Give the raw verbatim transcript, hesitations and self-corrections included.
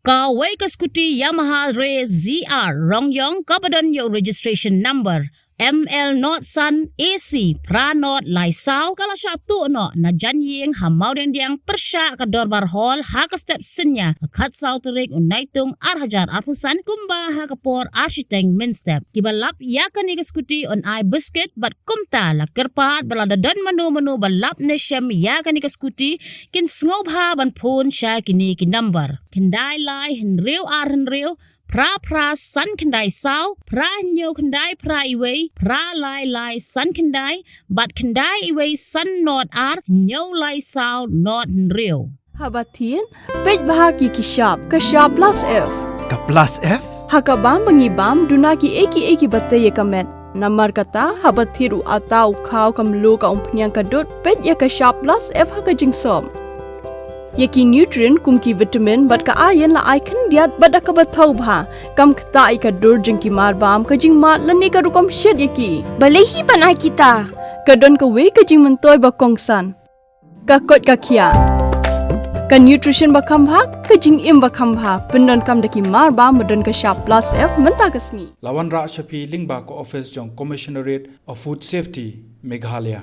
Kawei ka skuti Yamaha Re Z R Rongyong kaba don ïa u registration number M L not san A C phra not lai saw ka la shah tuh noh na jan ïing ha Mawdiangdiang pyrshah ka Dorbar Hall ha ka step synñia ka khatsaw tarik u Naitung ar hajar arphew san kumba ha ka por ar shiteng mynstep. Kiba lap ïa kane ka skuti yn ai biskit bad kumta la kyrpad ba lada don mano mano ba lap ne shem ïa kane ka skuti kin sngewbha ban phone sha kine ki number: khyndai lai hynriew ar hynriew phra phra san khyndai saw, phra hynñiew khyndai phra iwei, phra lai lai san khyndai, bad khyndai iwei san not ar hynñiew lai saw not hynriew. Haba thied, peit bha ki ki shap, ka shap plus F. Ka plus F? Ha ka bam ba ngi bam, duna ki ei ki ei kiba tei ïa ka met. Namar kata, haba thied u ata, u khaw, ka mluh, ka umphniang, ka dud, peit ïa ka shap plus F ha ka jingsop. Ïa ki nutrient kum ki vitamin bad ka iron la ai khyndiat bad da kaba thaw bha. Kam ktah ïa ka dur jong ki marbam, ka jingmad lane ka rukom shet ïa ki. Balei hi ban ai kita? Ka don kawei ka jingmyntoi ba kongsan. Ka koit ka khiah. Ka nutrition ba kham bha, ka jingim ba kham bha. Pyndonkam da ki marbam ba don ka shap plus F mynta ka sngi. La wanrah sha phi lyngba ka office jong Commissionerate of Food Safety, Meghalaya.